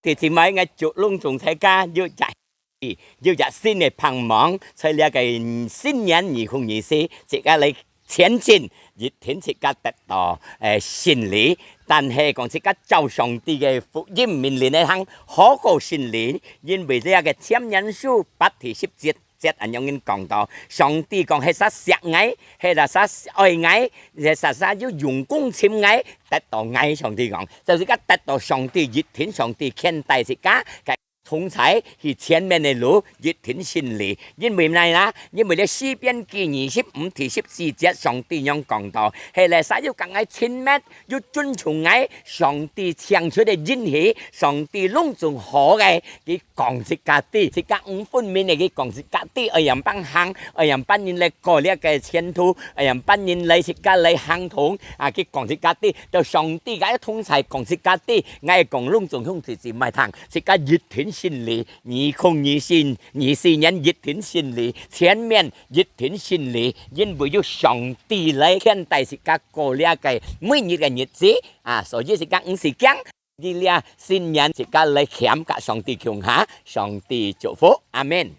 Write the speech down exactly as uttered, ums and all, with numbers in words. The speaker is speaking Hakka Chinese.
弟姊妹，𠊎祝攏總大家有隻，有隻新个盼望，在這个新年二空二四，自家來前進，一定自家得到，誒，勝利。但係講自家照上帝个福音命令來行，好過勝利，因為這个箴言書八第十節，節恁樣講到，上帝講，係儕惜𠊎，係儕愛𠊎，係儕儕有用功尋𠊎，得到𠊎，上帝講，就係自家得到上帝，一定上帝牽帶自家，同在去前面个路，一定勝利。因為哪啦？因為這詩篇記二十五第十四節，上帝樣講到，係咧，儕有佮𠊎親密，有尊重𠊎，上帝請出个應許，上帝攏總好个，佢講自家知，自家毋分明个，佢講自家知，愛仰般行，愛仰般人來過這个前途，愛仰般人來自家來行通，啊，佢講自家知，就上帝个同在講自家知，𠊎講攏總兄弟姊妹聽，自家一定勝利，二空二四，二四年一定勝利，前面一定勝利，因為有上帝來牽帶自家過這个每日个日子，啊，所以自家毋使驚。 這新年自家來牽佮上帝共下，上帝祝福，阿們。